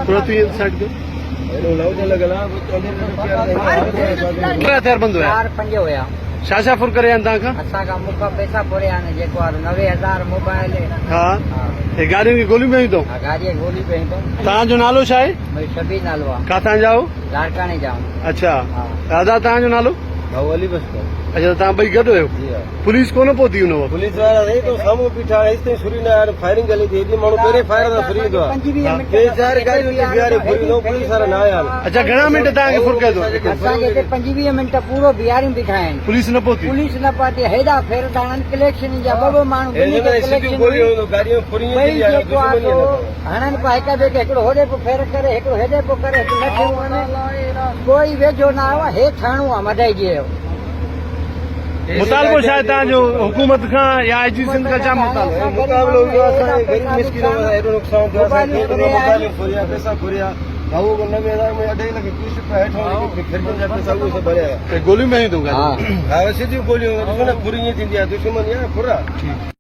ٿورو تون سائيڊ ڪر. ڪيترا هٿيار بند هيا؟ چار پنج هيا. ڇا ڇا ڦر ڪري آيا آهن توهان کان؟ اسان کان مک پئسا ڦريا آهن جيڪو آهي 90,000 موبائل. ها هي گاڏين کي گوليون به هنيون اٿئون؟ ها گاڏي کي گولي به هنيون اٿئون. توهان جو نالو ڇا آهي؟ منهنجو شبير نالو آهي. ڪاٿان جا آهيو؟ لاڙڪاڻي جا آهيون. اڇا دادا توهان جو نالو؟ ڀائو علي بخش. اڇا توهان ٻئي گڏ هيو؟ جي ها. پوليس ڪونه پهتي ان وقت؟ پوليس وارا سائين تو سامهون بيٺا هيس تائين سري نه آيا فائرنگ هلي ٿي هيڏي ماڻهو پهرين فائر سان سري ايندو آهي ٽي چار گاڏيون هتي بيهاري ڦري ويندو پوليس وارا نه آيا آهن. اڇا گهڻا منٽ توهان کي ڦر ڪيو اٿو؟ اسان کي هتي 25 منٽ پورو بيهاريون بيٺا آهن. پوليس نه پهتي؟ پوليس نه پهتي هيڏا ڦير ٿا هڻن ڪليڪشن جا ٻه ٻه ماڻهو ٻنهي کي ڪليڪشن ٻئي جيڪو آهي سو هڻن پيا هڪ ٻئي کي هڪڙو هوڏي پيو ڦير ڪري هڪڙو هيڏي پيو ڪري هڪ لٺيون هڻي ڪوئي ويجهو نه آيو آهي هي ٿاڻو آهي مدئي جي جو. مطالبو ڇا آهي توهان جو حڪومت کان يا آء جي سنڌ کان ڇا مطالبو؟ مقابلو اهو آهي اسان کي غريب مسڪينن سان ايڏو نقصان ٿيو اسان کي موبائلون ڦريا پئسا ڦريا ڀائو کان 90,000 ۾ اڍائي لک ڪيش رپيا هيٺ جيڪي خرچن جا پئسا اهي سڀ ڀريا گوليون به هنيون اٿئون ها سڌيون گوليون ڏسو نه ڦر ائين ٿيندي آهي دشمن آهي ڦر آهي.